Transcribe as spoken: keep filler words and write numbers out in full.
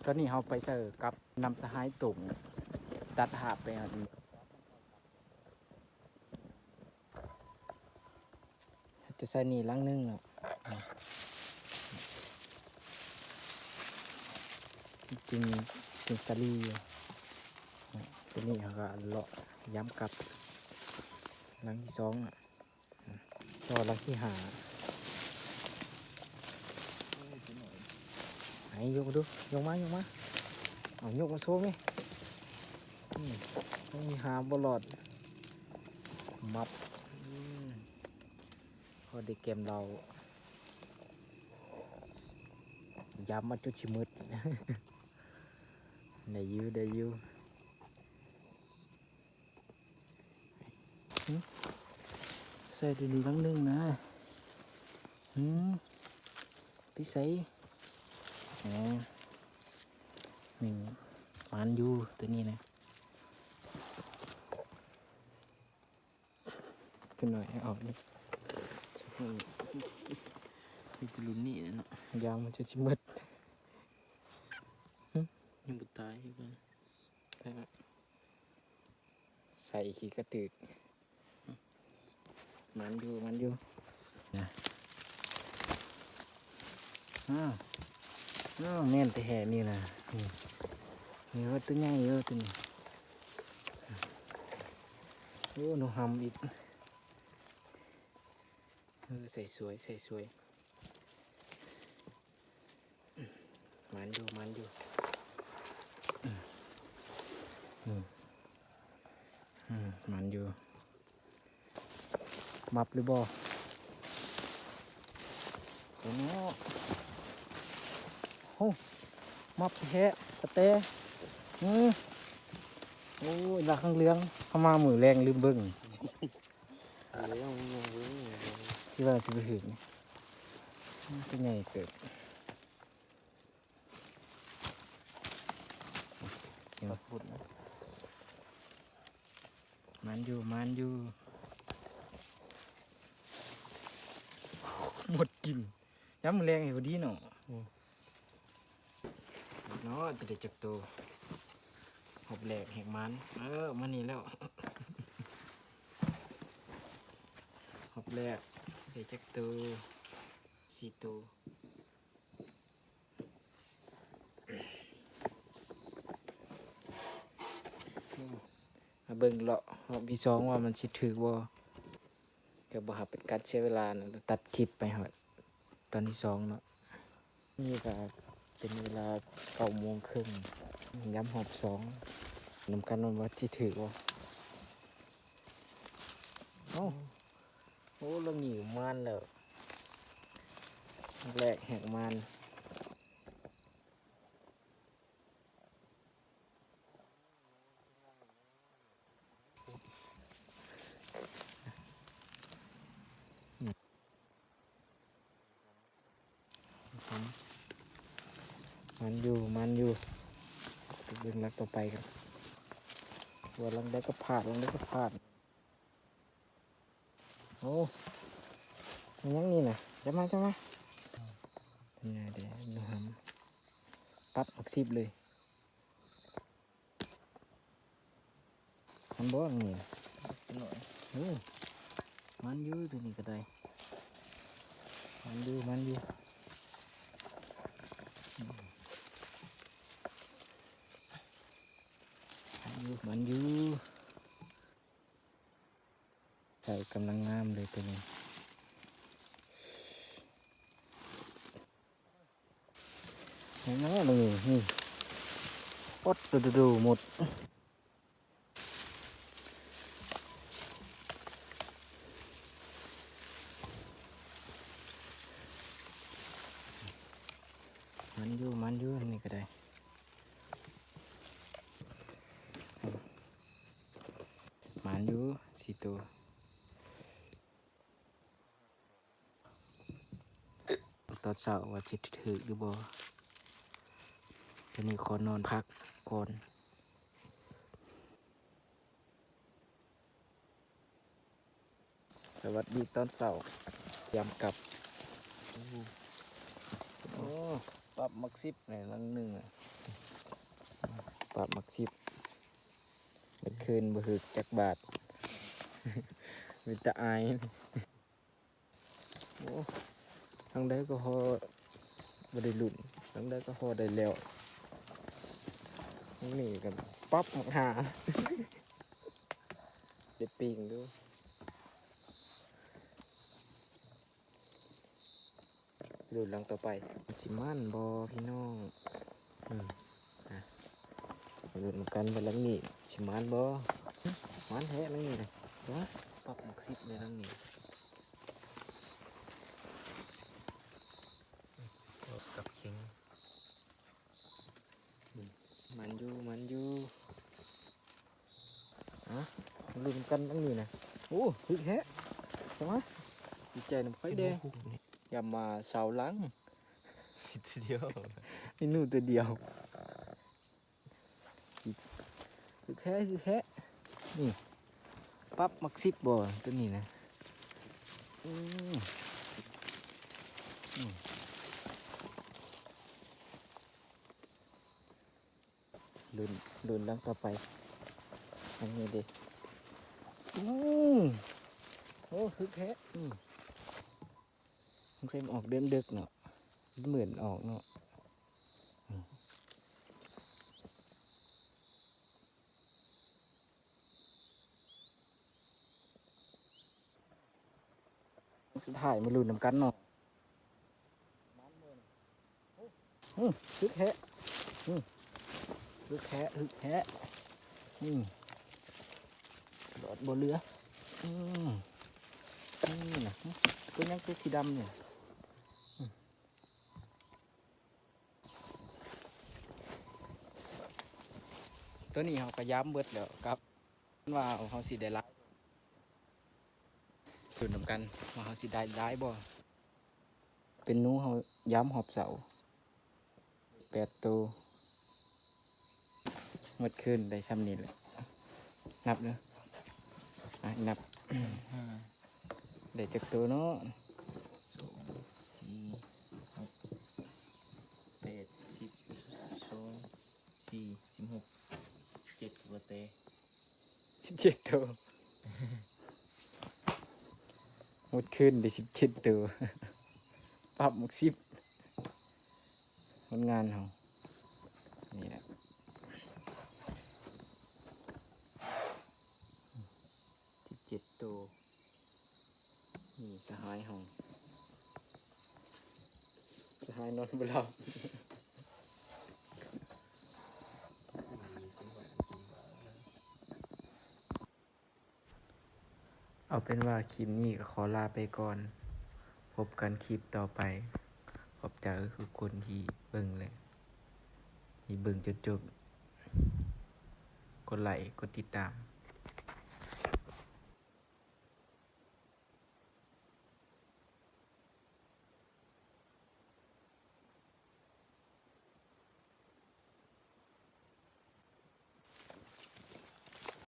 ตอนนี้เราไปใส่กับน้ำสหายตุ่งตัดหาบไปอันนี้ จะใส่นี่ลังหนึ่งเนาะ กิน กินสาลีอยู่ ตัวนี้เราก็เลาะย้ำกลับ ลังที่สองอ่ะ ต่อลังที่ห้า ไหนยกมาดู ยกมา ยกมา เอายกมาโชว์ไหม อืม ต้องมีหาบ่รอด มับ อืม พอได้แกมเรา ย้ำมาจุดชิมืด ได้อยู่ ได้อยู่ หึ ใส่ดีๆลังหนึ่งนะ หืม พิเศษ อ๋อ หนึ่ง หมานอยู่ตัวนี้นะ ขึ้นหน่อยให้ออกนี่ มีแต่รุ่นนี้เนาะ ยามมันจะชิมืด ยังบ่ตายอยู่กัน ใส่ขี้กระตืก มันอยู่ มันอยู่ นะ อ้าว อ้าว แม่นแต่แห่นี่นะ นี่ นี่ว่าตัวใหญ่อยู่ตัวนี้ โอ้ หนูหำอีก เออ ใส่สวย ใส่สวย มันอยู่ มันอยู่ อืม อืม อืม มันอยู่ มับหรือบ่ โอ้โห โอ้ มับแท้กระแต อืม โอ้ย ลาข้างเหลือง เข้ามามือแรงลืมเบิ่ง เดี๋ยวยังงงอยู่นี่ ที่ว่าสิไปถึง มันก็ใหญ่เกิด เห็นปะ บุดนะ มันอยู่ มันอยู่ หมดกิน ย้ำแรงอยู่ดีเนาะ อืม เนาะ จะได้จักตัว หอบแหลกแหกมัน เออ มานี่แล้ว หอบแหลก ได้จักตัว สี่ตัว มาเบิ่งเลาะรอบที่สองว่ามันสิถืกบ่ ก็บ่หับเป็นการเสียเวลานะ ตัดคลิปไปฮอดตอนที่สองเนาะ นี่ก็เป็นเวลาเก้าโมงครึ่ง ย้ำรอบสอง นำกันว่าสิถืกบ่ เอ้า โอ้ แล้วหนีมันแล้ว แหลกแหกมัน มันอยู่ มันอยู่ ไปเบิ่งหลักต่อไปกัน ว่าหลังใดก็พลาด หลังใดก็พลาด โอ้ มันยังนี่นะ จับมา จับมา นี่เด้ หนูหำ ตัดออกสิบเลย มันบ่นี่ หน่อย เออ มันอยู่ตัวนี้ก็ได้ มันอยู่ มันอยู่ มันอยู่ มันอยู่ ใส่กำลังงามเลยตัวนี้ เห็นไหมนี่ นี่ อดดูดูดูหมด มันอยู่ มันอยู่ นี่ก็ได้ มันอยู่ สี่ตัว ตอนเช้าว่าสิถืกหรือบ่ ตอนนี้ขอนอนพักก่อน สวัสดีตอนเช้า ยามกลับ โอ้ โอ้ ปรับหมักสิบในหลังหนึ่งอะ ปรับหมักสิบ เมื่อคืนบ่ถึกจักบาท เป็นตาอาย โอ้ ทางใดก็พอบ่ได้ลุ้น ทางใดก็พอได้แล้ว นี่กัน ปรับหมักห้า เด็ดปิงดู ลุ้นหลังต่อไป สิมันบ่พี่น้อง อืม อ่ะ ลุ้นกันว่าหลังนี้สิมันบ่ มันแท้หลังนี้นะ ว้า ปรับหมักสิบเลยหลังนี้ กับเข็ง มันอยู่ มันอยู่ ฮะ ลุ้นกันหลังนี้นะ โอ้ คึกแท้ ใช่ไหม ดีใจนำไฟแดง อย่ามาเสาหลัง ทีเดียว มีหนูตัวเดียว คือแค่ คือแค่ นี่ ปรับหมักสิบบ่ ตัวนี้นะ อืม อืม ลุ้น ลุ้นหลังต่อไป อันนี้ดิ อืม โอ้ คือแค่ อืม มันเคยออกเดินดึกเนาะ เหมือนออกเนาะ อืม สุดท้ายมาลุ้นนำกันเนาะ อืม ฮึกแฮะ อืม ฮึกแฮะ ฮึกแฮะ อืม หลอดบ่เหลือ อืม นี่นะ ตัวยังตัวสีดำเนี่ย อืม ตัวนี้เขาก็ย้ำเบิดแล้วครับ ว่าเขาสิได้หลาย ลุ้นนำกันว่าเขาสิได้หลายบ่ เป็นหนูเขาย้ำหอบเสา แปดตัว หมดคืนได้ซ้ำนี่แหละ นับเด้อ อ่ะ นับ ห้า ได้จักตัวเนาะ สอง สี่ หก แปด สิบ สอง สี่ สิบหก สิบเจ็ด ตัวเตะ สิบเจ็ดตัว หมดคืนได้สิบเจ็ดตัว ปรับหมกสิบ ผลงานเขา นี่แหละ สิบเจ็ดตัว นี่สหายเขา สหายนอนบ่หลับ เอาเป็นว่าคลิปนี้ก็ขอลาไปก่อน พบกันคลิปต่อไป ขอบใจทุกคนที่เบิ่งและที่เบิ่งจนจบ กดไลค์ กดติดตาม